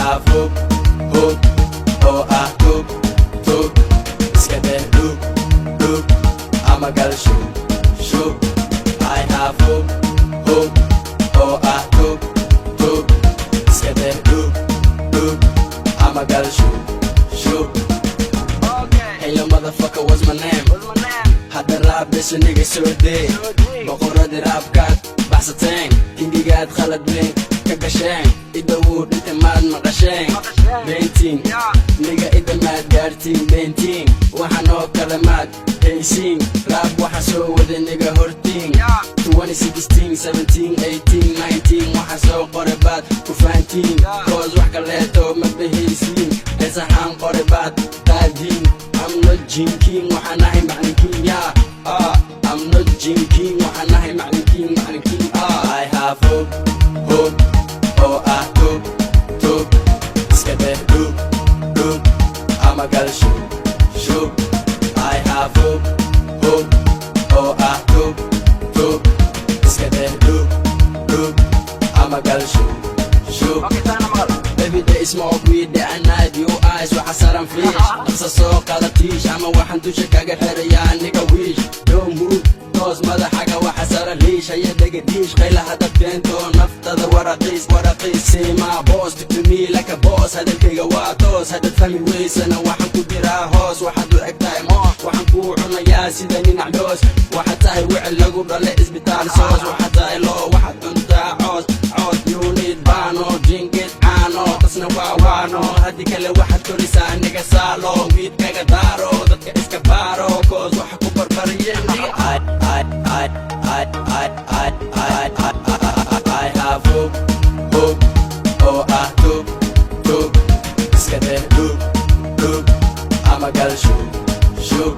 Have hope, hope oo ah tub tub. Iska dheh dhub dhub ama gal shub shub. I have hope, hope oo ah tub tub. Iska dheh dhub dhub ama gal shub shub. Hey yo, motherfucker, what's my name? Hadda rap besha nigga soo dee. Boqoradii rapkaad baxsateen, kingigaad khalad weyn ka gasheen. Ida wuu dhintay, maad maqasheen? Beentiin nigga, ida maad gaartiin. Beentiin waxaan oo kale maad haysiin. Rap waxaa soo waday nigga hortiin 2016, 17, 18, 19. Waxaa soo qoray baad ku fahantiin, 'cause wax kaleeto ma bahaysiin. Heesahaan qoray baad qaadiin. I'm not jinking, waxaan ahay maclinkiin, yeah. Ah, I'm not jinking, waxaan ahay maclinkiin, maclinkiin, ah. I have hope, hope oo ah tub tub. Iska dheh dhub dhub ama gal shub shub. I have hope, hope oo ah tub tub. Iska dheh dhub dhub ama gal shub shub. Every day smoke weed, day and night, you eyes waxa saran fish. Dhaqsa soo qaada tiish ama waxaan dusha kaga xirayaa nigga wish. Don't move, toos madaxaga waxa saran liish. Haya dhega diish, qaylaha dad keento naftada waraqiis waraqiis. Say my boss talk to me like a boss. Hadalkayga waa toos, hadad fahmi weysana waxaan ku diraa hoos. Waxaad u eg tahay moos, waxaan kuu cunayaa sida ninac doos. Waxaad tahay wicil lagu dhalay isbitaal soos. Waxaad tahay loo, waxaad cuntaa coos coos. You need baano, jingid caano, tasna waa waano. Haddii kale waxaad korisaa nigga saalo. Weed kaga daaro dadka iska baaro, 'cause waxa ku barbariyeen nigga. I I I I I I I I I have hope, hope oo ah tub tub. Iska dheh dhub dhub ama gal shub shub.